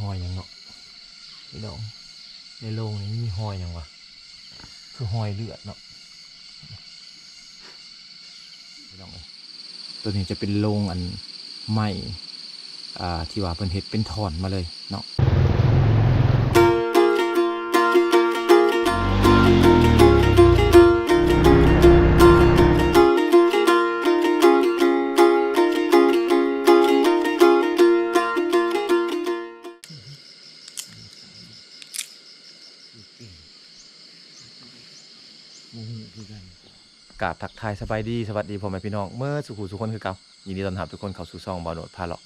ຮອຍຫຍັງເນາະພີ່ນ້ອງ? ໃນໂລງນີ້ມີຮອຍຫຍັງວະ? ຄືຮອຍເລືອດເນາະພີ່ນ້ອງເອີຍ. ໂຕນີ້ຈະເປັນໂລງອັນໄມ້ ອ່າ ທີ່ວ່າເພິ່ນເຮັດເປັນທ່ອນມາເລີຍເນາະ. ກາບທັກທາຍສະບາຍດີ ສະຫວັດດີພໍ່ແມ່ພີ່ນ້ອງເໝິດສູ່ຜູ້ສູ່ຄົນຄືເກົ່າ. ຍິນດີຕ້ອນຮັບທຸກຄົນເຂົ້າສູ່ຊ່ອງບ່າວໂນດພາເລາະ.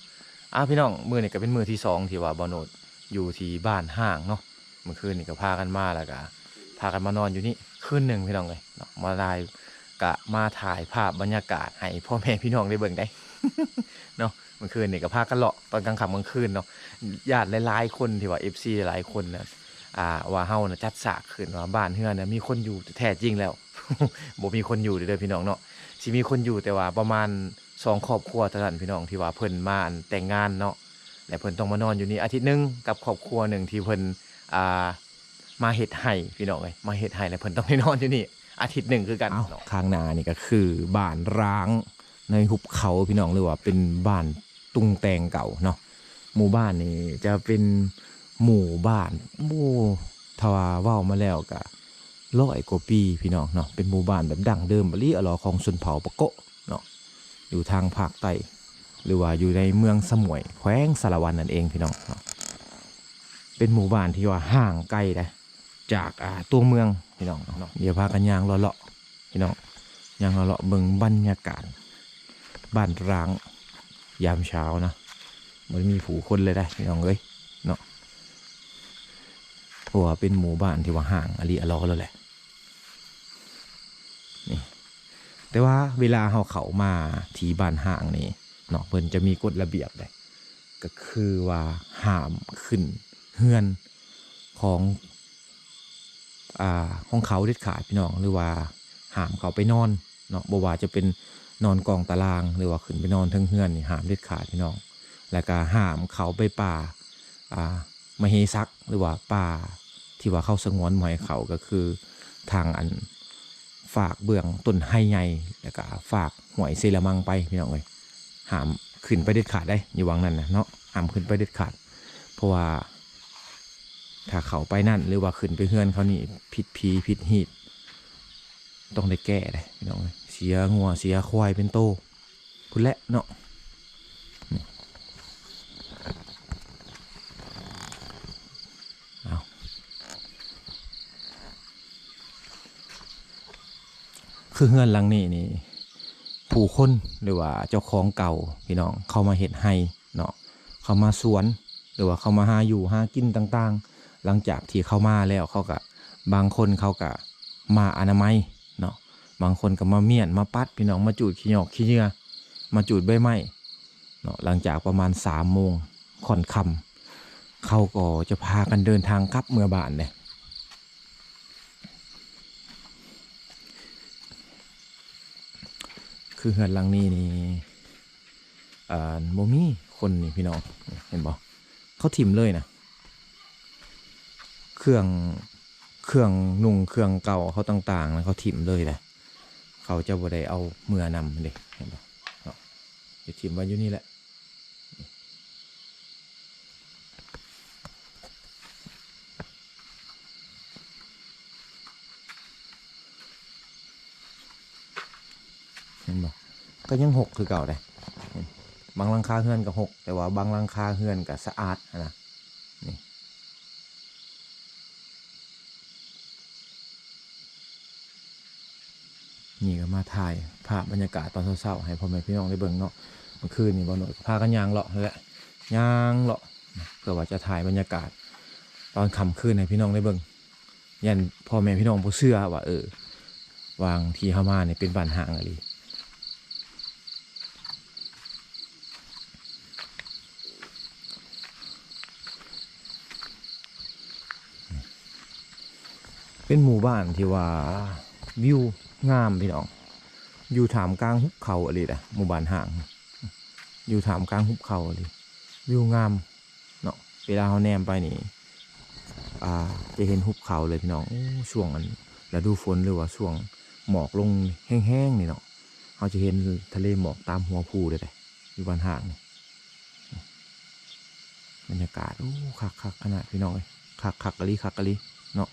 ອ່າ ພີ່ນ້ອງ ມື້ນີ້ກໍເປັນມື້ທີສອງທີ່ວ່າບ່າວໂນດຢູ່ທີ່ບ້ານຮ້າງເນາະ. ມື້ຄືນນີ້ກໍພາກັນມາ ແລ້ວກໍພາກັນມານອນຢູ່ນີ້ຄືນໜຶ່ງພີ່ນ້ອງເອີຍເນາະ. ມາຖ່າຍ ກະມາຖ່າຍພາບບັນຍາກາດໃຫ້ພໍ່ແມ່ພີ່ນ້ອງໄດ້ເບິ່ງໄດ໋ເນາະ. ມື້ຄືນນີ້ກໍພາກັນເລາະຕອນກາງຄ່ຳກາງຄືນເນາະ. ຢ້ານຫຼາຍໆຄົນທີ່ວ່າ ເອັຟຊີ ຫຼາຍໆຄົນນະ ອ່າ ວ່າເຮົານະຈັດສາກຂຶ້ນ ວ່າບ້ານເຮືອນນະມີຄົນຢູ່ ແທ້ຈິງແລ້ວບໍ່ມີຄົນຢູ່ເດີພີ່ນ້ອງເນາະ. ຊິມີຄົນຢູ່ແຕ່ວ່າປະມານສອງຄອບຄົວເທົ່ານັ້ນພີ່ນ້ອງ ທີ່ວ່າເພິ່ນມາ ອັນ ແຕ່ງງານເນາະ ແລະ ເພິ່ນຕ້ອງມານອນຢູ່ນີ້ອາທິດໜຶ່ງ ກັບຄອບຄົວໜຶ່ງທີ່ເພິ່ນ ອ່າ ມາເຮັດໄຮ່ພີ່ນ້ອງເອີຍ ມາເຮັດໄຮ່ແລ້ວເພິ່ນຕ້ອງໄດ້ນອນຢູ່ນີ້ອາທິດໜຶ່ງຄືກັນເນາະ. ຂ້າງໜ້ານີ້ກໍຄືບ້ານຮ້າງໃນຫຸບເຂົາພີ່ນ້ອງ ຫຼືວ່າເປັນບ້ານຕຸງແຕ່ງເກົ່າເນາະ. ໝູ່ບ້ານນີ້ຈະເປັນໝູ່ບ້ານ ໂອ້ ຖ້າວ່າເວົ້າມາແລ້ວກໍຮ້ອຍກວ່າປີພີ່ນ້ອງເນາະ. ເປັນໝູ່ບ້ານແບບດັ້ງເດີມອີ່ຫຼີ ອາຫຼໍຂອງຊົນເຜົ່າປະໂກະເນາະ ຢູ່ທາງພາກໃຕ້ ຫຼືວ່າຢູ່ໃນເມືອງສະໝວຍ ແຂວງສາລະວັນນັ້ນເອງພີ່ນ້ອງເນາະ. ເປັນໝູ່ບ້ານທີ່ວ່າຫ່າງໄກເດ້ ຈາກ ອ່າ ຕົວເມືອງພີ່ນ້ອງເນາະ. ດຽວພາກັນຍ່າງເລາະໆພີ່ນ້ອງ ຍ່າງເລາະໆເບິ່ງບັນຍາກາດບ້ານຮ້າງຍາມເຊົ້ານະ. ບໍ່ໄດ້ມີຜູ້ຄົນເລີຍເດ້ພີ່ນ້ອງເອີຍເນາະ ເພາະວ່າເປັນໝູ່ບ້ານທີ່ວ່າຫ່າງອາລີອາລໍແລ້ວແຫຼະ. ນີ້ ແຕ່ວ່າເວລາເຮົາເຂົ້າມາທີ່ບ້ານຮ້າງນີ້ເນາະ ເພິ່ນຈະມີກົດລະບຽບເດ້ ກໍຄືວ່າຫ້າມຂຶ້ນເຮືອນຂອງ ອ່າ ຂອງເຂົາເດັດຂາດພີ່ນ້ອງ ຫຼືວ່າຫ້າມເຂົ້າໄປນອນເນາະ. ບໍ່ວ່າຈະເປັນນອນກອງຕາລາງ ຫຼືວ່າຂຶ້ນໄປນອນເທິງເຮືອນນີ້ ຫ້າມເດັດຂາດພີ່ນ້ອງ. ແລ້ວກໍຫ້າມເຂົ້າໄປປ່າ ອ່າ ມະເຫສັກ ຫຼືວ່າປ່າທີ່ວ່າເຂົາສະຫງວນບໍ່ໃຫ້ເຂົ້າ ກໍຄືທາງອັນຟາກເບື້ອງຕົ້ນໄຮໃຫຍ່ ແລ້ວກໍຟາກຫ້ວຍເຊລະມັງໄປພີ່ນ້ອງເອີຍ. ຫ້າມຂຶ້ນໄປເດັດຂາດເດ້ ຢູ່ຫວ່າງນັ້ນນະເນາະ ຫ້າມຂຶ້ນໄປເດັດຂາດ ເພາະວ່າຖ້າເຂົ້າໄປນັ້ນ ຫຼືວ່າຂຶ້ນໄປເຮືອນເຂົານີ້ ຜິດຜີຜິດຮີດ ຕ້ອງໄດ້ແກ້ເດ້ພີ່ນ້ອງເອີຍ. ເສຍງົວເສຍຄວາຍເປັນໂຕ ພຸ້ນແຫຼະເນາະ. ນີ້ ເອົາ ຄືເຮືອນຫຼັງນີ້ນີ້ ຜູ້ຄົນ ຫຼືວ່າເຈົ້າຂອງເກົ່າພີ່ນ້ອງ ເຂົາມາເຮັດໄຮ່ເນາະ ເຂົາມາສວນ ຫຼືວ່າເຂົາມາຫາຢູ່ຫາກິນຕ່າງໆ. ຫຼັງຈາກທີ່ເຂົາມາແລ້ວ ເຂົາກະ ບາງຄົນເຂົາກະມາອະນາໄມເນາະ ບາງຄົນກໍມາມ້ຽນ ມາປັດພີ່ນ້ອງ ມາຈູດຂີ້ຫຍອກຂີ້ເຫຍື້ອ ມາຈູດໃບໄມ້ເນາະ. ຫຼັງຈາກປະມານສາມໂມງຄ່ອນຄ່ຳ ເຂົາກໍຈະພາກັນເດີນທາງກັບເມືອບ້ານເດ້. ຄືເຮືອນຫຼັງນີ້ນີ້ ອ່າ ບໍ່ມີຄົນນີ້ພີ່ນ້ອງ ເຫັນບໍ່? ເຂົາຖິ້ມເລີຍນະ ເຄື່ອງ ເຄື່ອງນຸ່ງເຄື່ອງເກົ່າເຂົາຕ່າງໆນະ ເຂົາຖິ້ມເລີຍແຫຼະ. ເຂົາຈະບໍ່ໄດ້ເອົາເມືອນຳເດ້ ເຫັນບໍ່ເນາະ? ຈະຖິ້ມໄວ້ຢູ່ນີ້ແຫຼະ. ເຫັນບໍ່? ກໍຍັງຮົກຄືເກົ່າເດ້. ບາງຫຼັງຄາເຮືອນກໍຮົກ ແຕ່ວ່າບາງຫຼັງຄາເຮືອນກໍສະອາດຫັ້ນນະ. ນີ້ ນີ້ກໍມາຖ່າຍພາບບັນຍາກາດຕອນເຊົ້າໆໃຫ້ພໍ່ແມ່ພີ່ນ້ອງໄດ້ເບິ່ງເນາະ. ເມື່ອຄືນນີ້ບ່າວໂນດກໍພາກັນຍ່າງເລາະຫັ້ນແຫຼະ ຍ່າງເລາະ ເພື່ອວ່າຈະຖ່າຍບັນຍາກາດຕອນຄ່ຳຄືນໃຫ້ພີ່ນ້ອງໄດ້ເບິ່ງ. ຢ້ານພໍ່ແມ່ພີ່ນ້ອງບໍ່ເຊື່ອວ່າ ເອີ ຫວ່າງທີ່ເຮົາມານີ້ເປັນບ້ານຮ້າງອີ່ຫຼີ. ເປັນໝູ່ບ້ານທີ່ວ່າວິວງາມພີ່ນ້ອງ ຢູ່ທ່າມກາງຫຸບເຂົາອີ່ຫຼີແຫຼະ. ໝູ່ບ້ານຮ້າງຢູ່ທ່າມກາງຫຸບເຂົາອີ່ຫຼີ ວິວງາມເນາະ. ເວລາເຮົາແນມໄປນີ້ ອ່າ ຈະເຫັນຫຸບເຂົາເລີຍພີ່ນ້ອງ. ໂອ້ ຊ່ວງອັນລະດູຝົນ ຫຼືວ່າຊ່ວງໝອກລົງແຮງໆນີ້ເນາະ ເຮົາຈະເຫັນທະເລໝອກຕາມຫົວພູເລີຍເດ້ ຢູ່ບ້ານຫ້າງນີ້. ບັນຍາກາດ ໂອ້ ຄັກໆຂະໜາດພີ່ນ້ອງເອີຍ ຄັກໆອີ່ຫຼີ ຄັກອີ່ຫຼີເນາະ.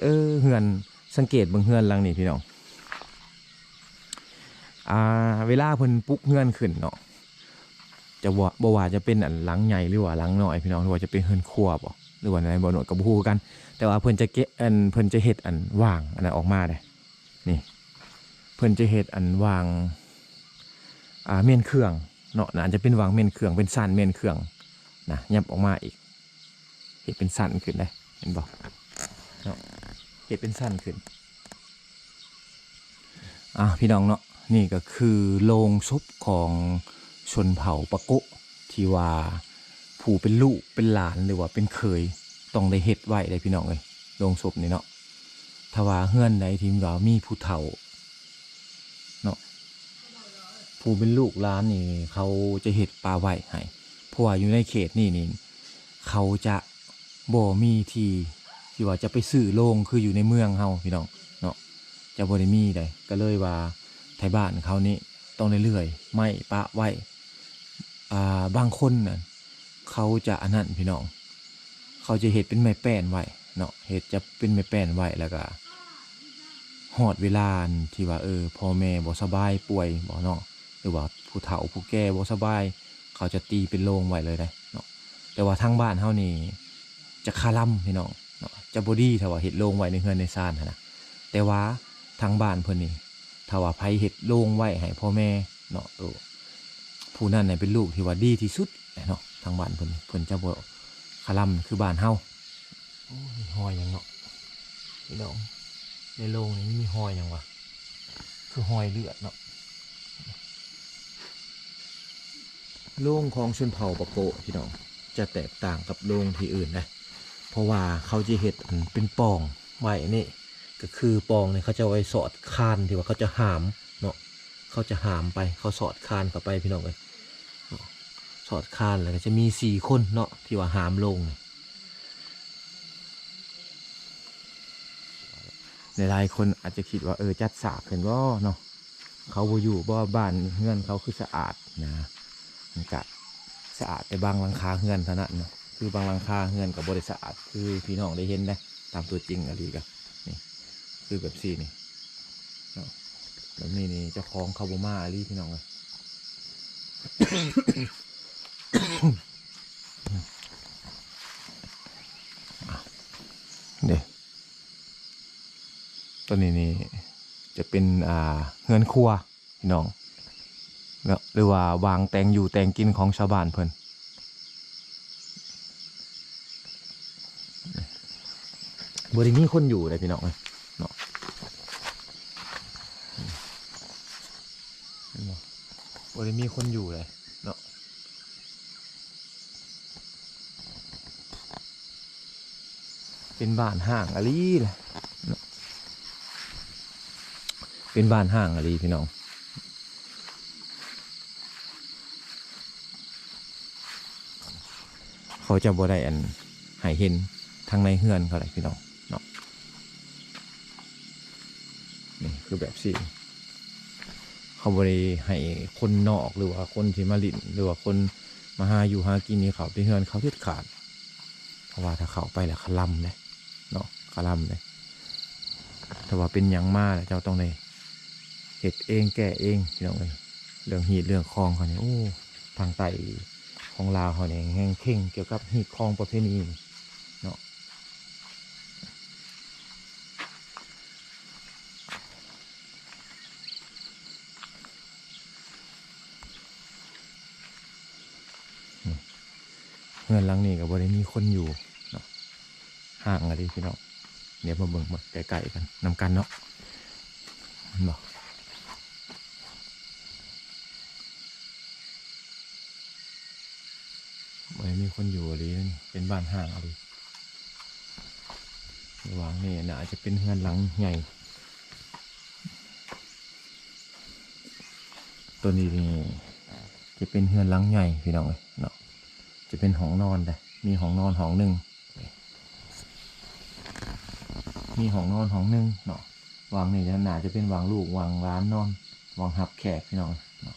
ເອີ ເຮືອນ ສັງເກດເບິ່ງເຮືອນຫຼັງນີ້ພີ່ນ້ອງ ອ່າ ເວລາເພິ່ນປຸກເຮືອນຂຶ້ນເນາະ ຈະວ່າ ບໍ່ວ່າຈະເປັນອັນຫຼັງໃຫຍ່ ຫຼືວ່າຫຼັງນ້ອຍພີ່ນ້ອງ ຫຼືວ່າຈະເປັນເຮືອນຄົວບໍ ຫຼືວ່າແນວໃດ ບໍ່ໜວດກໍບໍ່ຮູ້ຄືກັນ ແຕ່ວ່າເພິ່ນຈະເກະ ອັນ ເພິ່ນຈະເຮັດອັນຫວ່າງອັນນັ້ນອອກມາເດ້. ນີ້ ເພິ່ນຈະເຮັດອັນຫວ່າງ ອ່າ ມ້ຽນເຄື່ອງເນາະ ໜ້າຈະເປັນຫວ່າງມ້ຽນເຄື່ອງ ເປັນຊັ້ນມ້ຽນເຄື່ອງນະ ຫຍັບອອກມາອີກ ເຮັດເປັນຊັ້ນຂຶ້ນເດ້ ເຫັນບໍ່ເນາະ ເຮັດເປັນຊັ້ນຂຶ້ນ. ອ່າ ພີ່ນ້ອງເນາະ ນີ້ກໍຄືໂລງສົບຂອງຊົນເຜົ່າປາໂກະ ທີ່ວ່າຜູ້ເປັນລູກເປັນຫຼານ ຫຼືວ່າເປັນເຂີຍ ຕ້ອງໄດ້ເຮັດໄວ້ເດ້ພີ່ນ້ອງເອີຍ ໂລງສົບນີ້ເນາະ. ຖ້າວ່າເຮືອນໃດທີ່ວ່າມີຜູ້ເຖົ້າເນາະ ຜູ້ເປັນລູກຫຼານນີ້ ເຂົາຈະເຮັດປະໄວ້ໃຫ້ ເພາະວ່າຢູ່ໃນເຂດນີ້ນີ້ ເຂົາຈະບໍ່ມີທີ່ ທີ່ວ່າຈະໄປຊື້ໂລງຄືຢູ່ໃນເມືອງເຮົາພີ່ນ້ອງເນາະ ຈະບໍ່ໄດ້ມີໃດ ກໍເລີຍວ່າໄທບ້ານເຂົານີ້ຕ້ອງໄດ້ເລື່ອຍໄມ້ປະໄວ້. ອ່າ ບາງຄົນນະ ເຂົາຈະອັນນັ້ນພີ່ນ້ອງ ເຂົາຈະເຮັດເປັນໄມ້ແປ້ນໄວ້ເນາະ ເຮັດຈະເປັນໄມ້ແປ້ນໄວ້ ແລ້ວກະຮອດເວລາອັນທີ່ວ່າ ເອີ ພໍ່ແມ່ບໍ່ສະບາຍປ່ວຍບໍເນາະ ຫຼືວ່າຜູ້ເຖົ້າຜູ້ແກ່ບໍ່ສະບາຍ ເຂົາຈະຕີເປັນໂລງໄວ້ເລີຍເດ້ເນາະ. ແຕ່ວ່າທາງບ້ານເຮົານີ້ຈະຄະລຳພີ່ນ້ອງເນາະ ຈະບໍ່ດີຖ້າວ່າເຮັດໂລງໄວ້ໃນເຮືອນໃນຊານຫັ້ນນະ. ແຕ່ວ່າທາງບ້ານເພິ່ນນີ້ ຖ້າວ່າໃຜເຮັດໂລງໄວ້ໃຫ້ພໍ່ແມ່ເນາະ ເອີ ຜູ້ນັ້ນນະເປັນລູກທີ່ວ່າດີທີ່ສຸດເນາະ. ທາງບ້ານເພິ່ນ ເພິ່ນຈະບໍ່ຄະລຳຄືບ້ານເຮົາ. ໂອ້ ມີຮອຍຫຍັງເນາະ ພີ່ນ້ອງ ໃນໂລງນີ້ມີຮອຍຫຍັງວະ ຄືຮອຍເລືອດເນາະ. ໂລງຂອງຊົນເຜົ່າປາໂກະ ພີ່ນ້ອງ ຈະແຕກຕ່າງກັບໂລງທີ່ອື່ນນະ ເພາະວ່າເຂົາຈະເຮັດອັນເປັນປ່ອງໄວ້ນີ້ ກໍຄືປ່ອງນີ້ເຂົາຈະໄວ້ສອດຄານ ທີ່ວ່າເຂົາຈະຫາມເນາະ ເຂົາຈະຫາມໄປ ເຂົາສອດຄານເຂົ້າໄປ ພີ່ນ້ອງເອີຍ ສອດຄານ ແລ້ວກໍຈະມີສີ່ຄົນເນາະ ທີ່ວ່າຫາມໂລງນີ້. ຫຼາຍໆຄົນອາດຈະຄິດວ່າ ເອີ ຈັດສາກຂຶ້ນບໍ່ເນາະ ເຂົາບໍ່ຢູ່ບໍ່ ບ້ານເຮືອນເຂົາຄືສະອາດນະ. ມັນກະສະອາດແຕ່ບາງຫຼັງຄາເຮືອນເທົ່ານັ້ນເນາະ ຄືບາງຫຼັງຄາເຮືອນກໍບໍ່ໄດ້ສະອາດຄືພີ່ນ້ອງໄດ້ເຫັນເດ້ ຕາມຕົວຈິງອີ່ຫຼີກະ ນີ້ ຄືແບບຊີ້ນີ້ເນາະ ແບບນີ້ນີ້ເຈົ້າຂອງເຂົາບໍ່ມາອີ່ຫຼີ ພີ່ນ້ອງເອີຍ. ເດ້ ຕົວນີ້ນີ້ຈະເປັນ ອ່າ ເຮືອນຄົວ ພີ່ນ້ອງເນາະ ຫຼືວ່າວາງແຕ່ງຢູ່ແຕ່ງກິນຂອງຊາວບ້ານເພິ່ນ ບໍ່ໄດ້ມີຄົນຢູ່ເດ້ພີ່ນ້ອງເອີຍເນາະ ເຫັນບໍ່ ບໍ່ໄດ້ມີຄົນຢູ່ເດ້ເນາະ. ເປັນບ້ານຮ້າງອີ່ຫຼີແຫຼະເນາະ ເປັນບ້ານຮ້າງອີ່ຫຼີພີ່ນ້ອງ. ເຂົາຈະບໍ່ໄດ້ອັນໃຫ້ເຫັນທາງໃນເຮືອນເຂົາໃດພີ່ນ້ອງເນາະ. ນີ້ຄືແບບຊີ້ ເຂົາບໍ່ໄດ້ໃຫ້ຄົນນອກ ຫຼືວ່າຄົນທີ່ມາຫຼິ້ນ ຫຼືວ່າຄົນມາຫາຢູ່ຫາກິນນີ້ເຂົ້າໄປເຮືອນເຂົາເດັດຂາດ ເພາະວ່າຖ້າເຂົ້າໄປແລ້ວຄະລຳເດ້ເນາະ ຄະລຳເດ້. ຖ້າວ່າເປັນຫຍັງມາແລ້ວເຈົ້າຕ້ອງໄດ້ເຮັດເອງແກ້ເອງພີ່ນ້ອງເອີຍ. ເລື່ອງຮີດເລື່ອງຄອງເຂົານີ້ ໂອ້ ທາງໃຕ້ຂອງລາວເຮົານີ້ແຮ່ງເຄັ່ງກ່ຽວກັບຮີດຄອງປະເພນີນີ້ເນາະ. ເຮືອນຫຼັງນີ້ກໍບໍ່ໄດ້ມີຄົນຢູ່ເນາະ ຮ້າງອີ່ຫຼີພີ່ນ້ອງ. ດຽວມາເບິ່ງໃກ້ໆກັນນຳກັນເນາະ ເຫັນບໍ່ ບໍ່ໄດ້ມີຄົນຢູ່ອີ່ຫຼີເດ້ນີ້ ເປັນບ້ານຮ້າງອີ່ຫຼີ. ລະຫວ່າງນີ້ໜ້າຈະເປັນເຮືອນຫຼັງໃຫຍ່ ຕົວນີ້ນີ້ຈະເປັນເຮືອນຫຼັງໃຫຍ່ພີ່ນ້ອງເອີຍເນາະ. ຈະເປັນຫ້ອງນອນເດ້ ມີຫ້ອງນອນຫ້ອງໜຶ່ງ ມີຫ້ອງນອນຫ້ອງໜຶ່ງເນາະ. ຫວ່າງນີ້ຈະ ໜ້າຈະເປັນຫວ່າງລູກຫວ່າງຫຼານນອນ ຫວ່າງຮັບແຂກ ພີ່ນ້ອງເນາະ.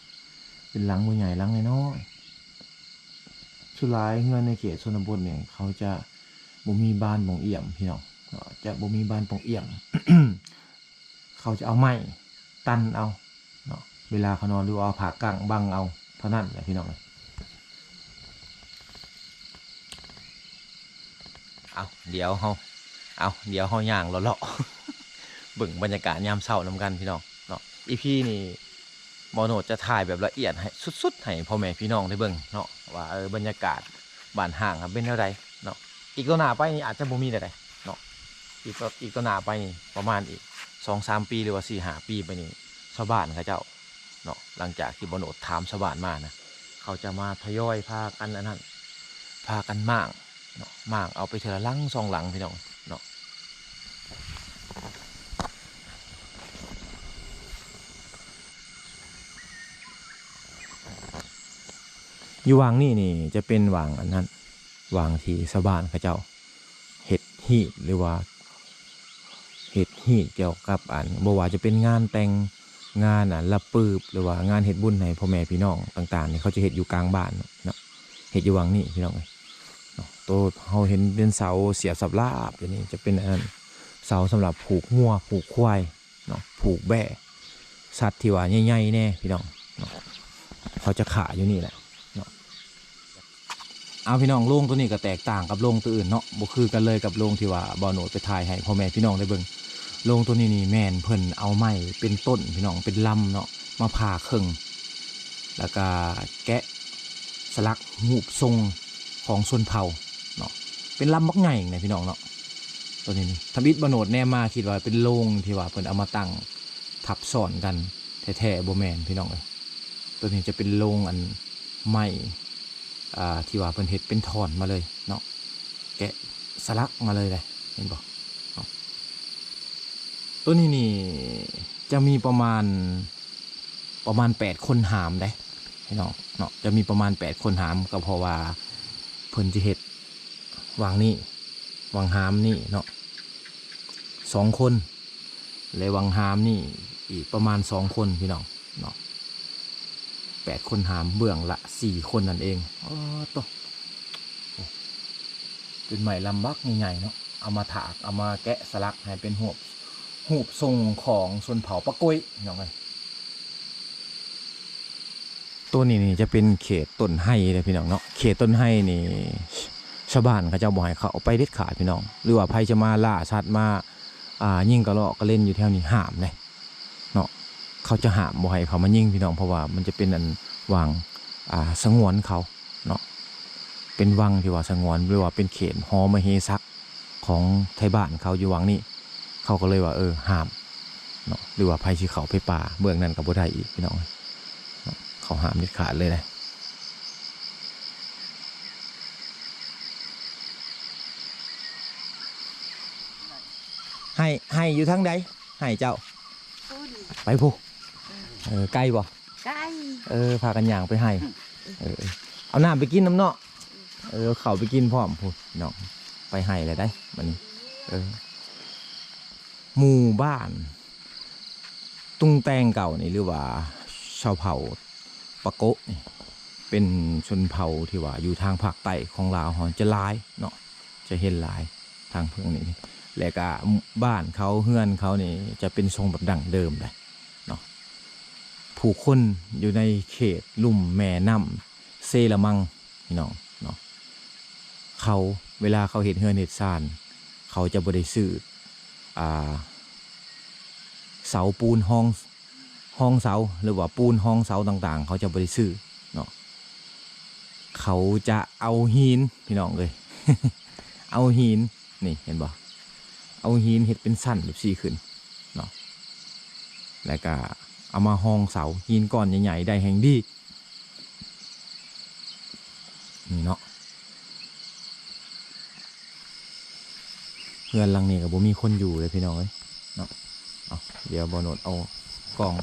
ເປັນຫຼັງບໍ່ໃຫຍ່ ຫຼັງນ້ອຍໆ. ສ່ວນຫຼາຍເຮືອນໃນເຂດຊົນນະບົດນີ້ ເຂົາຈະບໍ່ມີບານປ່ອງອ່ຽມ ພີ່ນ້ອງເນາະ ຈະບໍ່ມີບານປ່ອງອ່ຽມ. ເຂົາຈະເອົາໄມ້ຕັນເອົາເນາະ ເວລາເຂົານອນ ຫຼືວ່າເອົາຜ້າກັ້ງບັງເອົາເທົ່ານັ້ນແຫຼະ ພີ່ນ້ອງເອີຍ. ເອົາ ດຽວເຮົາ ເອົາ ດຽວເຮົາຍ່າງເລາະໆ ເບິ່ງບັນຍາກາດຍາມເຊົ້ານຳກັນ ພີ່ນ້ອງເນາະ. ອີພີນີ້ ໝໍໂນດຈະຖ່າຍແບບລະອຽດໃຫ້ສຸດໆ ໃຫ້ພໍ່ແມ່ພີ່ນ້ອງໄດ້ເບິ່ງເນາະ ວ່າ ເອີ ບັນຍາກາດບ້ານຮ້າງເປັນແນວໃດເນາະ. ອີກຕໍ່ໜ້າໄປນີ້ອາດຈະບໍ່ມີແນວໃດເນາະ ອີກຕໍ່ ອີກຕໍ່ໜ້າໄປນີ້ ປະມານອີກສອງສາມປີ ຫຼືວ່າສີ່ຫ້າປີໄປນີ້ ຊາວບ້ານເຂົາເຈົ້າເນາະ ຫຼັງຈາກທີ່ໝໍໂນດຖາມຊາວບ້ານມານະ ເຂົາຈະມາທະຍອຍພາກັນອັນນັ້ນ ພາກັນມ້າງເນາະ ມ້າງເອົາໄປເທື່ອລະຫຼັງສອງຫຼັງ ພີ່ນ້ອງເນາະ. ຢູ່ຫວ່າງນີ້ນີ້ຈະເປັນຫວ່າງອັນນັ້ນ ຫວ່າງທີ່ຊາວບ້ານເຂົາເຈົ້າເຮັດຮີດ ຫຼືວ່າເຮັດຮີດກ່ຽວກັບອັນ ບໍ່ວ່າຈະເປັນງານແຕ່ງ ງານອັນລະປືບ ຫຼືວ່າງານເຮັດບຸນໃຫ້ພໍ່ແມ່ພີ່ນ້ອງຕ່າງໆນີ້ ເຂົາຈະເຮັດຢູ່ກາງບ້ານເນາະ ເຮັດຢູ່ຫວ່າງນີ້ ພີ່ນ້ອງເອີຍເນາະ. ໂຕເຮົາເຫັນເປັນເສົາສຽບສັບລາບຢູ່ນີ້ ຈະເປັນອັນນັ້ນ ເສົາສຳລັບຜູກງົວຜູກຄວາຍ ເນາະ ຜູກແບ້ ສັດທີ່ວ່າໃຫຍ່ໆແດ່ພີ່ນ້ອງເນາະ ເຂົາຈະຂ້າຢູ່ນີ້ແຫຼະເນາະ. ເອົາ ພີ່ນ້ອງ ໂລງໂຕນີ້ກໍແຕກຕ່າງກັບໂລງໂຕອື່ນເນາະ ບໍ່ຄືກັນເລີຍກັບໂລງທີ່ວ່າບ່າວໂນດໄປຖ່າຍໃຫ້ພໍ່ແມ່ພີ່ນ້ອງໄດ້ເບິ່ງ. ໂລງໂຕນີ້ນີ້ແມ່ນເພິ່ນເອົາໄມ້ເປັນຕົ້ນ ພີ່ນ້ອງ ເປັນລຳເນາະ ມາຜ່າເຄິ່ງ ແລ້ວກະແກະສະຫຼັກຮູບຊົງຂອງຊົນເຜົ່າເນາະ ເປັນລຳບັກໃຫຍ່ນະ ພີ່ນ້ອງເນາະ. ໂຕນີ້ນີ້ ທຳອິດບ່າວໂນດແນມມາຄິດວ່າເປັນໂລງທີ່ວ່າເພິ່ນເອົາມາຕັ້ງທັບຊ້ອນກັນແທ້ໆ ບໍ່ແມ່ນ ພີ່ນ້ອງເອີຍ. ໂຕນີ້ຈະເປັນໂລງອັນໄມ້ ອ່າ ທີ່ວ່າເພິ່ນເຮັດເປັນທ່ອນມາເລີຍເນາະ ແກະສະຫຼັກມາເລີຍເດ້ ເຫັນບໍ່ເນາະ. ໂຕນີ້ນີ້ຈະມີປະມານ ປະມານແປດຄົນຫາມເດ້ ພີ່ນ້ອງເນາະ ຈະມີປະມານແປດຄົນຫາມ ກໍເພາະວ່າເພິ່ນຈະເຮັດຫວ່າງນີ້ ຫວ່າງຫາມນີ້ເນາະ ສອງຄົນ ແລະ ຫວ່າງຫາມນີ້ອີກປະມານສອງຄົນ ພີ່ນ້ອງເນາະ ແປດຄົນຫາມ ເບື້ອງລະສີ່ຄົນນັ້ນເອງ. ໂອ້ໂຕ ເປັນໄມ້ລຳບັກໃຫຍ່ໆເນາະ ເອົາມາຖາກ ເອົາມາແກະສະຫຼັກໃຫ້ເປັນຮູບ ຮູບຊົງຂອງຊົນເຜົ່າປາໂກຍ ພີ່ນ້ອງເອີຍ. ໂຕນີ້ນີ້ຈະເປັນເຂດຕົ້ນໄຮເດ້ ພີ່ນ້ອງເນາະ ເຂດຕົ້ນໄຮນີ້ ຊາວບ້ານເຂົາເຈົ້າບໍ່ໃຫ້ເຂົ້າໄປເດັດຂາດ ພີ່ນ້ອງ ຫຼືວ່າໃຜຈະມາລ່າສັດ ມາ ອ່າ ຍິງກະເລາະກະເລັນຢູ່ແຖວນີ້ ຫ້າມເດ້ເນາະ ເຂົາຈະຫ້າມບໍ່ໃຫ້ເຂົ້າມາຍິງ ພີ່ນ້ອງ ເພາະວ່າມັນຈະເປັນອັນຫວ່າງ ອ່າ ສະຫງວນເຂົາເນາະ ເປັນວັງທີ່ວ່າສະຫງວນ ຫຼືວ່າເປັນເຂດຫໍມະເຫສັກ ຂອງໄທບ້ານເຂົາຢູ່ຫວ່າງນີ້ ເຂົາກໍເລີຍວ່າ ເອີ ຫ້າມເນາະ ຫຼືວ່າໃຜຊິເຂົ້າໄປປ່າເບື້ອງນັ້ນກໍບໍ່ໄດ້ອີກ ພີ່ນ້ອງເນາະ ເຂົາຫ້າມເດັດຂາດເລີຍນະ. ໄຮ່ ໄຮ່ຢູ່ທາງໃດ? ໄຮ່ເຈົ້າ ພຸ້ນ ໄປພຸ້ນ ເອີ ໄກບໍ່? ໄກ ເອີ ພາກັນຍ່າງໄປໄຮ່ ເອີ ເອົານ້ຳໄປກິນນຳເນາະ ເອີ ເຂົ້າໄປກິນພ້ອມພຸ້ນເນາະ ໄປໄຮ່ແລ້ວໄດ໋ບັດນີ້ ເອີ. ໝູ່ບ້ານຕຸງແຕງເກົ່ານີ້ ຫຼືວ່າຊາວເຜົ່າປາໂກະນີ້ ເປັນຊົນເຜົ່າທີ່ວ່າຢູ່ທາງພາກໃຕ້ຂອງລາວເຮົາຈະຫຼາຍເນາະ ຈະເຫັນຫຼາຍທາງເພິ່ງນີ້ ແລະກະບ້ານເຂົາ ເຮືອນເຂົານີ້ຈະເປັນຊົງແບບດັ້ງເດີມເດ້ເນາະ. ຜູ້ຄົນຢູ່ໃນເຂດລຸ່ມແມ່ນ້ຳເຊລະມັງ ພີ່ນ້ອງເນາະ ເຂົາ ເວລາເຂົາເຮັດເຮືອນເຮັດຊານ ເຂົາຈະບໍ່ໄດ້ຊື້ ອ່າ ເສົາປູນຮອງ ຮອງເສົາ ຫຼືວ່າປູນຮອງເສົາຕ່າງໆ ເຂົາຈະບໍ່ໄດ້ຊື້ເນາະ ເຂົາຈະເອົາຫີນ ພີ່ນ້ອງເອີຍ ເອົາຫີນ ນີ້ເຫັນບໍ່ ເອົາຫີນເຮັດເປັນຊັ້ນແບບຊີ້ຂຶ້ນເນາະ ແລ້ວກະເອົາມາຮອງເສົາ ຫີນກ້ອນໃຫຍ່ໆ ໄດ້ແຮ່ງດີ ນີ້ເນາະ. ເຮືອນຫຼັງນີ້ກໍບໍ່ມີຄົນຢູ່ເດ້ພີ່ນ້ອງເອີຍເນາະ. ເອົາ ດຽວບ່າວໂນດເອົາກ້ອງ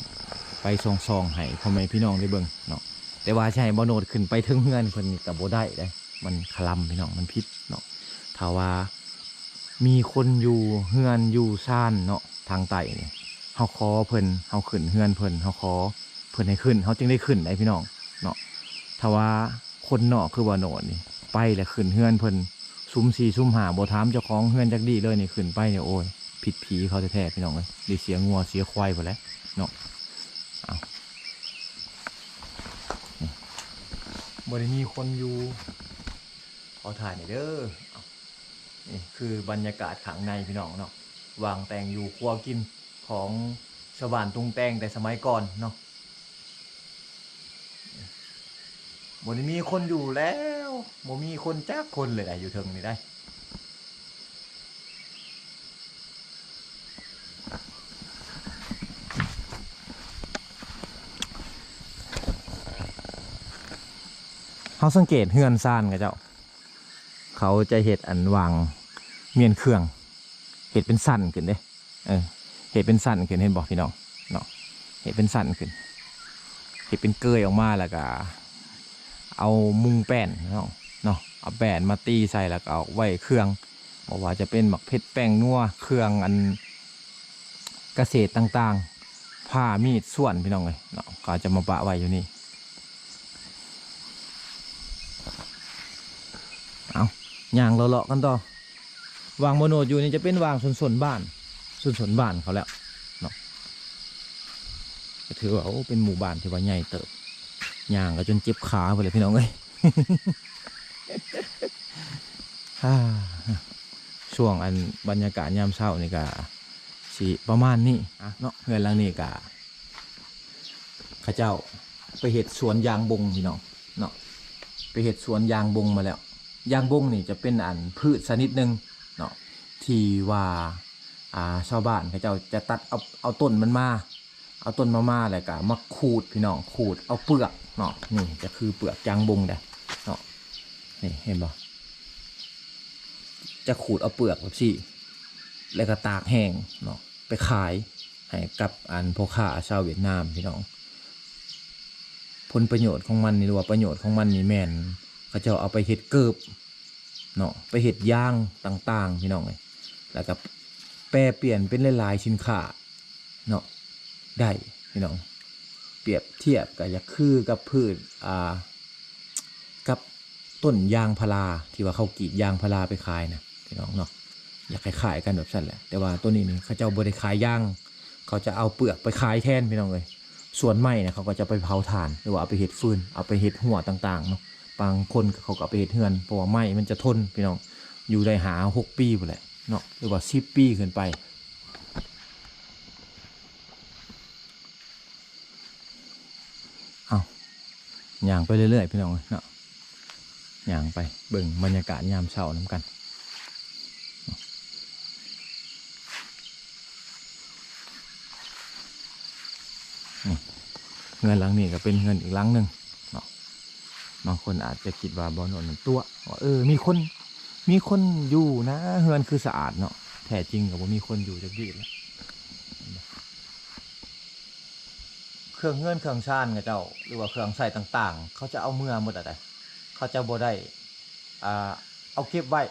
ໄປສ່ອງໆໃຫ້ພໍ່ແມ່ພີ່ນ້ອງໄດ້ເບິ່ງເນາະ ແຕ່ວ່າຊິໃຫ້ບ່າວໂນດຂຶ້ນໄປເທິງເຮືອນເພິ່ນນີ້ກໍບໍ່ໄດ້ເດ້ ມັນຄະລຳພີ່ນ້ອງ ມັນຜິດເນາະ. ຖ້າວ່າມີຄົນຢູ່ເຮືອນຢູ່ຊານເນາະ ທາງໃຕ້ນີ້ ເຮົາຂໍເພິ່ນ ເຮົາຂຶ້ນເຮືອນເພິ່ນ ເຮົາຂໍເພິ່ນໃຫ້ຂຶ້ນ ເຮົາຈຶ່ງໄດ້ຂຶ້ນໄດ໋ພີ່ນ້ອງເນາະ. ຖ້າວ່າຄົນນອກຄືບ່າວໂນດນີ້ ໄປແລ້ວຂຶ້ນເຮືອນເພິ່ນ ສຸມສີ່ສຸມຫ້າ ບໍ່ຖາມເຈົ້າຂອງເຮືອນຈັກດີ້ເລີຍນີ້ ຂຶ້ນໄປນີ້ ໂອ້ຍ ຜິດຜີເຂົາແທ້ໆ ພີ່ນ້ອງເອີຍ ໄດ້ເສຍງົວເສຍຄວາຍພຸ້ນແຫຼະເນາະ. ເອົາ ນີ້ ບໍ່ໄດ້ມີຄົນຢູ່ ຂໍຖ່າຍໜ່ອຍເດີ. ເອົາ ນີ້ຄືບັນຍາກາດຂ້າງໃນພີ່ນ້ອງເນາະ ວາງແຕ່ງຢູ່ຄົວກິນຂອງຊາວບ້ານຕຸງແຕງແຕ່ສະໄໝກ່ອນເນາະ. ບໍ່ໄດ້ມີຄົນຢູ່ແລ້ວ ບໍ່ມີຄົນຈັກຄົນເລີຍໄດ໋ ຢູ່ເທິງນີ້ໄດ໋. ເຮົາສັງເກດເຮືອນຊານເຂົາເຈົ້າ ເຂົາຈະເຮັດອັນວາງມ້ຽນເຄື່ອງ ເຮັດເປັນຊັ້ນຂຶ້ນເດ້. ເອີ ເຮັດເປັນຊັ້ນຂຶ້ນ ເຫັນບໍ່ພີ່ນ້ອງເນາະ ເຮັດເປັນຊັ້ນຂຶ້ນ ເຮັດເປັນເກີຍອອກມາ ແລ້ວກະເອົາມຸງແປ້ນເນາະ ເນາະ ເອົາແປ້ນມາຕີໃສ່ ແລ້ວກະເອົາໄວ້ເຄື່ອງ ບໍ່ວ່າຈະເປັນໝາກເຜັດ ແປ້ງນົວ ເຄື່ອງອັນກະເສດຕ່າງໆ ພ້າ ມີດ ສ່ວນ ພີ່ນ້ອງເອີຍເນາະ ເຂົາຈະມາປະໄວ້ຢູ່ນີ້. ເອົາ ຍ່າງເລາະໆກັນຕໍ່. ວາງບ່າວໂນດຢູ່ນີ້ຈະເປັນວາງຊົນໆບ້ານ ຊົນໆບ້ານເຂົາແລ້ວເນາະ. ກໍຖືວ່າ ໂອ້ ເປັນໝູ່ບ້ານທີ່ວ່າໃຫຍ່ເຕີບ ຍ່າງກໍຈົນເຈັບຂາພຸ້ນແຫຼະ ພີ່ນ້ອງເອີຍ. ຊ່ວງອັນບັນຍາກາດຍາມເຊົ້ານີ້ກໍຊິປະມານນີ້ ອ່ະ ເນາະ. ເຮືອນຫຼັງນີ້ກໍ ເຂົາເຈົ້າໄປເຮັດສວນຢາງບົງ ພີ່ນ້ອງເນາະ ໄປເຮັດສວນຢາງບົງມາແລ້ວ. ຢາງບົງນີ້ຈະເປັນອັນພືດຊະນິດໜຶ່ງເນາະ ທີ່ວ່າ ອ່າ ຊາວບ້ານເຂົາເຈົ້າຈະຕັດເອົາ ເອົາຕົ້ນມັນມາ ເອົາຕົ້ນມາ ມາ ແລ້ວກະມາຂູດ ພີ່ນ້ອງ ຂູດເອົາເປືອກເນາະ. ນີ້ຈະຄືເປືອກຢາງບົງເດ້ເນາະ ນີ້ເຫັນບໍ່ ຈະຂູດເອົາເປືອກແບບຊີ້ ແລ້ວກໍຕາກແຫ້ງເນາະ ໄປຂາຍໃຫ້ກັບອັນພໍ່ຄ້າຊາວຫວຽດນາມ ພີ່ນ້ອງ. ຜົນປະໂຫຍດຂອງມັນນີ້ ຫຼືວ່າປະໂຫຍດຂອງມັນນີ້ແມ່ນ ເຂົາເຈົ້າເອົາໄປເຮັດເກີບເນາະ ໄປເຮັດຢາງຕ່າງໆ ພີ່ນ້ອງເອີຍ ແລ້ວກໍແປປ່ຽນເປັນຫຼາຍໆສິນຄ້າເນາະ ໄດ້ ພີ່ນ້ອງ. ປຽບທຽບກໍຢາກຄືກັບພືດ ອ່າ ກັບຕົ້ນຢາງພາລາ ທີ່ວ່າເຂົາກຣີດຢາງພາລາໄປຂາຍນະ ພີ່ນ້ອງເນາະ ຢາກຄ້າຍໆກັນແບບຊັ້ນແຫຼະ. ແຕ່ວ່າໂຕນີ້ນີ້ເຂົາເຈົ້າບໍ່ໄດ້ຂາຍຢາງ ເຂົາຈະເອົາເປືອກໄປຂາຍແທນ ພີ່ນ້ອງເອີຍ. ສ່ວນໄມ້ນະ ເຂົາກໍຈະໄປເຜົາຖ່ານ ຫຼືວ່າເອົາໄປເຮັດຟືນ ເອົາໄປເຮັດຮົ້ວຕ່າງໆເນາະ. ບາງຄົນກໍເຂົາກໍເອົາໄປເຮັດເຮືອນ ເພາະວ່າໄມ້ມັນຈະທົນ ພີ່ນ້ອງ ຢູ່ໄດ້ຫ້າຫົກປີພຸ້ນແຫຼະເນາະ ຫຼືວ່າສິບປີຂຶ້ນໄປ. ເອົາ ຍ່າງໄປເລື້ອຍໆ ພີ່ນ້ອງເອີຍເນາະ ຍ່າງໄປເບິ່ງບັນຍາກາດຍາມເຊົ້ານຳກັນ. ນີ້ ເຮືອນຫຼັງນີ້ກໍເປັນເຮືອນອີກຫຼັງໜຶ່ງເນາະ. ບາງຄົນອາດຈະຄິດວ່າບ່າວໂນດນັ້ນຕົວະ ວ່າ ເອີ ມີຄົນ ມີຄົນຢູ່ນະ ເຮືອນຄືສະອາດເນາະ. ແທ້ຈິງກໍບໍ່ມີຄົນຢູ່ຈັກດີ້ແຫຼະ. ເຄື່ອງເຮືອນເຄື່ອງຊານເຂົາເຈົ້າ ຫຼືວ່າເຄື່ອງໃຊ້ຕ່າງໆ ເຂົາຈະເອົາເມືອໝົດແລ້ວເດ້ ເຂົາຈະບໍ່ໄດ້ ອ່າ ເອົາເກັບໄວ້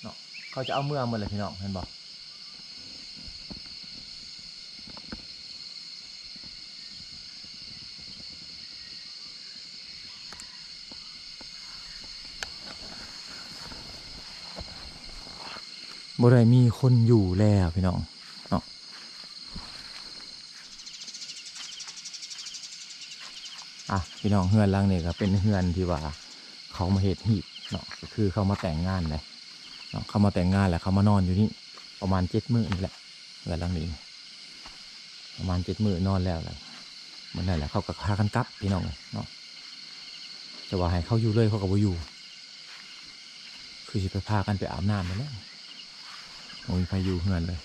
ເນາະ ເຂົາຈະເອົາເມືອໝົດແລ້ວ ພີ່ນ້ອງ ເຫັນບໍ່? ບໍ່ໄດ້ມີຄົນຢູ່ແລ້ວ ພີ່ນ້ອງເນາະ. ອ່ະ ພີ່ນ້ອງ ເຮືອນຫຼັງນີ້ກໍເປັນເຮືອນທີ່ວ່າເຂົາມາເຮັດຮີດເນາະ ກໍຄືເຂົາມາແຕ່ງງານເດ້ເນາະ. ເຂົາມາແຕ່ງງານແລ້ວເຂົາມານອນຢູ່ນີ້ປະມານເຈັດມື້ນີ້ແຫຼະ ເຮືອນຫຼັງນີ້ປະມານເຈັດມື້ນອນແລ້ວ ແລ້ວມື້ນັ້ນແຫຼະເຂົາກໍພາກັນກັບ ພີ່ນ້ອງເອີຍເນາະ. ຈະວ່າໃຫ້ເຂົາຢູ່ເລີຍເຂົາກໍບໍ່ຢູ່ ຄືຊິໄປພາກັນໄປອາບນ້ຳນັ້ນແຫຼະ ບໍ່ມີໃຜຢູ່ເຮືອນເລີຍ.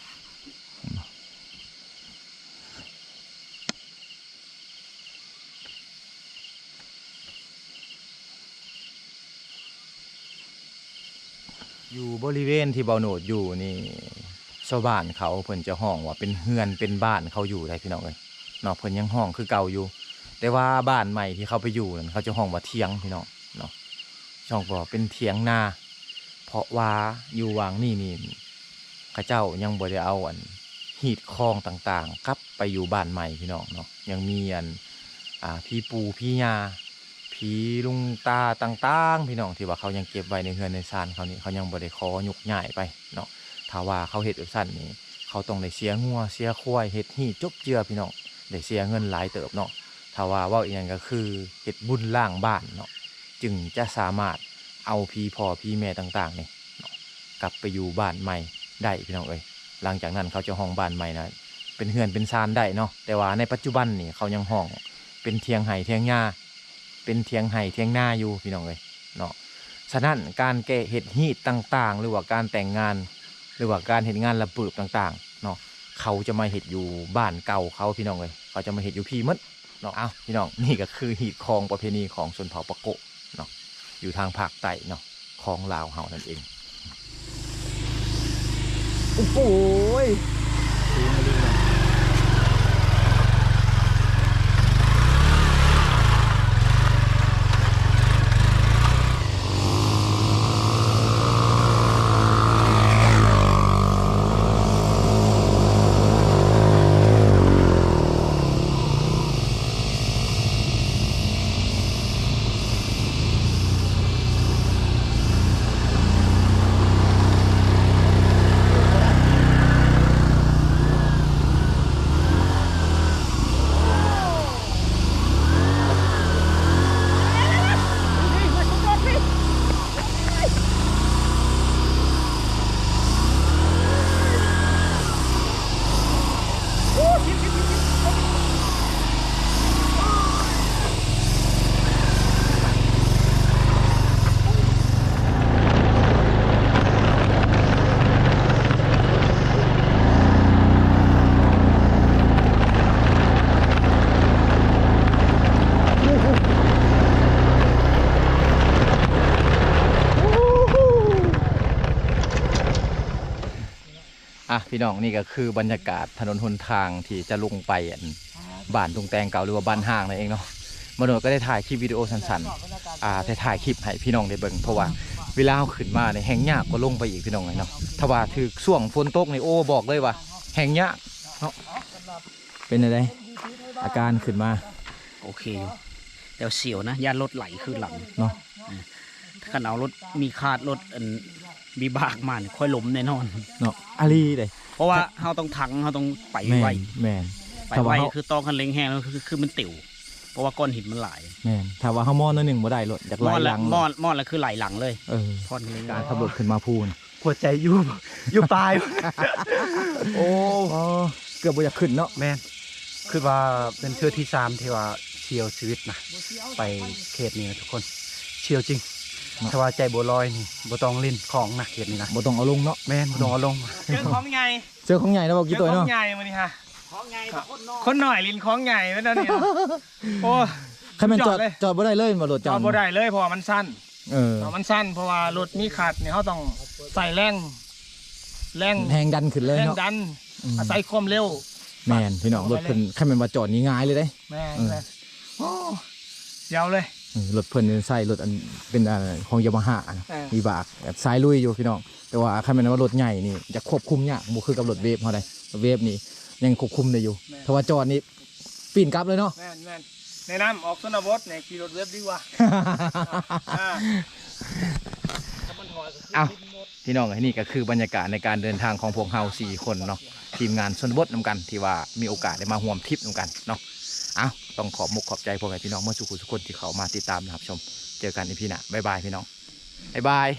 ຢູ່ບໍລິເວນທີ່ບ່າວໂນດຢູ່ນີ້ ຊາວບ້ານເຂົາເພິ່ນຈະຮ້ອງວ່າເປັນເຮືອນເປັນບ້ານເຂົາຢູ່ໄດ໋ ພີ່ນ້ອງເອີຍເນາະ. ເພິ່ນຍັງຮ້ອງຄືເກົ່າຢູ່ ແຕ່ວ່າບ້ານໃໝ່ທີ່ເຂົາໄປຢູ່ນັ້ນ ເຂົາຈະຮ້ອງວ່າຖຽງ ພີ່ນ້ອງເນາະ. ເຂ ນ້ອງກໍເປັນຖຽງນາ ເພາະວ່າຢູ່ຫວ່າງນີ້ນີ້ ເຂົາເຈົ້າຍັງບໍ່ໄດ້ເອົາອັນ ຮີດຄອງຕ່າງໆ ກັບໄປຢູ່ບ້ານໃໝ່ພີ່ນ້ອງເນາະ. ຍັງມີອັນ ອ່າ ຜີປູ່ຜີຍ່າ ຜີລຸງຕາຕ່າງໆ ພີ່ນ້ອງ ທີ່ວ່າເຂົາຍັງເກັບໄວ້ໃນເຮືອນໃນຊານເຂົານີ້ ເຂົາຍັງບໍ່ໄດ້ຂໍຍົກຍ້າຍໄປເນາະ. ຖ້າວ່າເຂົາເຮັດແບບຊັ້ນນີ້ ເຂົາຕ້ອງໄດ້ເສຍງົວເສຍຄວາຍ ເຮັດຮີດຈົບເຈືອພີ່ນ້ອງ ໄດ້ເສຍເງິນຫຼາຍເຕີບເນາະ. ຖ້າວ່າເວົ້າອີກຢ່າງກໍຄືເຮັດບຸນລ້າງບ້ານເນາະ ຈຶ່ງຈະສາມາດເອົາຜີພໍ່ຜີແມ່ຕ່າງໆນີ້ເນາະ ກັບໄປຢູ່ບ້ານໃໝ່ໄດ້ພີ່ນ້ອງເອີຍ. ຫຼັງຈາກນັ້ນເຂົາຈະຮ້ອງບ້ານໃໝ່ນະ ເປັນເຮືອນເປັນຊານໄດ້ເນາະ. ແຕ່ວ່າໃນປັດຈຸບັນນີ້ເຂົາຍັງຮ້ອງເປັນຖຽງໄຮ່ຖຽງຍາ ເປັນຖຽງໄຮ່ຖຽງນາຢູ່ພີ່ນ້ອງເອີຍເນາະ. ສະນັ້ນການແກະເຮັດຮີດຕ່າງໆ ຫຼືວ່າການແຕ່ງງານ ຫຼືວ່າການເຮັດງານລະບຽບຕ່າງໆເນາະ ເຂົາຈະມາເຮັດຢູ່ບ້ານເກົ່າເຂົາພີ່ນ້ອງເອີຍ ເຂົາຈະມາເຮັດຢູ່ພີ້ໝົດເນາະ. ເອົ້າ ພີ່ນ້ອງ ນີ້ກໍຄືຮີດຄອງປະເພນີຂອງຊົນເຜົ່າປາໂກະເນາະ ຢູ່ທາງພາກໃຕ້ເນາະ ຂອງລາວເຮົານັ້ນເອງ. ໂອ້ໂຫຍ ສູງອີ່ຫຼີເນາະ. ອ່ະ ພີ່ນ້ອງ ນີ້ກໍຄືບັນຍາກາດຖະໜົນຫົນທາງທີ່ຈະລົງໄປ ອັນ ບ້ານຕຸງແຕງເກົ່າ ຫຼືວ່າບ້ານຮ້າງນັ້ນເອງເນາະ. ມະໂນດກໍໄດ້ຖ່າຍຄລິບວິດີໂອສັ້ນໆ ອ່າ ໄດ້ຖ່າຍຄລິບໃຫ້ພີ່ນ້ອງໄດ້ເບິ່ງ ເພາະວ່າເວລາເຮົາຂຶ້ນມານີ້ແຮ່ງຍາກກວ່າລົງໄປອີກ ພີ່ນ້ອງເອີຍເນາະ. ຖ້າວ່າຖືກຊ່ວງຝົນຕົກນີ້ ໂອ້ ບອກເລີຍວ່າແຮ່ງຍາກເນາະ. ເປັນຈັ່ງໃດອາການຂຶ້ນມາ? ໂອເຄຢູ່ ແຕ່ວ່າສຽວນະ ຢ້ານລົດໄຫຼຄືນຫຼັງເນາະ. ເອີ ຄັນເອົາລົດມີຄາດ ລົດອັນວິບາກມານີ້ ຂ້ອຍລົ້ມແນ່ນອນເນາະ. ອີ່ຫຼີເດ້ ເພາະວ່າເຮົາຕ້ອງຖັງ ເຮົາຕ້ອງໄປໄວ. ແມ່ນ ແມ່ນ. ໄປໄວ ຖ້າວ່າເຮົາ ຄືຕ້ອງຄັນເລັ່ງແຮງ ຄື ຄືມັນຕິວ ເພາະວ່າກ້ອນຫີນມັນຫຼາຍ. ແມ່ນ ຖ້າວ່າເຮົາມອນໜ້ອຍໜຶ່ງບໍ່ໄດ້ໂລດ ຢາກໄຫຼຫຼັງ. ມອນ ມອນແລ້ວຄືໄຫຼຫຼັງເລີຍ. ເອີ ມອນຄັນເລັ່ງ ການຂັບລົດຂຶ້ນມາພູນ ຫົວໃຈຢູ່ ຢູ່ປາຍ. ໂອ້ ອໍ ເກືອບບໍ່ຢາກຂຶ້ນເນາະ. ແມ່ນ ຄິດວ່າເປັນເທື່ອທີສາມທີ່ວ່າສ່ຽວຊີວິດນະ ໄປເຂດນີ້ນະທຸກຄົນ ສ່ຽວຈິງເນາະ. ຖ້າວ່າໃຈບໍ່ລອຍນີ້ ບໍ່ຕ້ອງຫຼິ້ນຂອງນະ ເຂດນີ້ນະ ບໍ່ຕ້ອງເອົາລົງເນາະ. ແມ່ນ ບໍ່ຕ້ອງເອົາລົງ. ເຈີຂອງໃຫຍ່ ເຈີຂອງໃຫຍ່ນະ ເວົ້າກີ້ຕົວເນາະ. ເຈີຂອງໃຫຍ່ມື້ນີ້ຮະ ຂອງໃຫຍ່ ຂອງນ້ອຍ ຂອງນ້ອຍຫຼິ້ນຂອງໃຫຍ່ໄວ້ແນວນີ້. ໂອ້ ຄັນແມ່ນຈອດ ຈອດບໍ່ໄດ້ເລີຍ ບໍ່ລົດຈອດ ຈອດບໍ່ໄດ້ເລີຍ ເພາະວ່າມັນສັ້ນ. ເອີ ເພາະມັນສັ້ນ ເພາະວ່າລົດມີຄາດນີ້ ເຮົາຕ້ອງໃຊ້ແຮງ ແຮງ ແຮງດັນຂຶ້ນເລີຍເນາະ ແຮງດັນ ອືມ ອາໄສຄວາມເລັວ. ແມ່ນ ພີ່ນ້ອງ ລົດເພິ່ນ ຄັນແມ່ນວ່າຈອດນີ້ຫງາຍເລີຍເດ້. ແມ່ນ ເອີ ແມ່ນ ໂອ້ ດຽວເລີຍ. ເອີ ລົດເພິ່ນໃຊ້ລົດອັນເປັນ ອ່າ ຂອງຢາມາຮ່າ ເອີ ວິບາກ ແບບສາຍລຸຍຢູ່ພີ່ນ້ອງ. ແຕ່ວ່າຄັນແມ່ນວ່າລົດໃຫຍ່ນີ້ຈະຄວບຄຸມຍາກ ບໍ່ຄືກັບລົດເວຟເຮົາໃດ. ລົດເວຟນີ້ຍັງຄວບຄຸມໄດ້ຢູ່ ແມ່ນ ຖ້າວ່າຈອດນີ້ ປີ້ນກັບເລີຍເນາະ. ແມ່ນໆ ແນະນຳອອກຊົນນະບົດນີ້ ຂີ່ລົດເວຟດີກວ່າ. ອ່າ ເອົ້າ ພີ່ນ້ອງເອີຍ ນີ້ກໍຄືບັນຍາກາດໃນການເດີນທາງຂອງພວກເຮົາສີ່ຄົນເນາະ ທີມງານຊົນນະບົດນຳກັນ ທີ່ວ່າມີໂອກາດໄດ້ມາຮ່ວມທຣິບນຳກັນເນາະ. ເອົ້າ ຕ້ອງຂອບມຸກຂອບໃຈພໍ່ແມ່ພີ່ນ້ອງໝົດສູ່ຜູ້ສູ່ຄົນທີ່ເຂົ້າມາຕິດຕາມ ແລະ ຮັບຊົມ. ເຈີກັນອີພີໜ້າ ບາຍບາຍ ພີ່ນ້ອງ ບາຍບາຍ.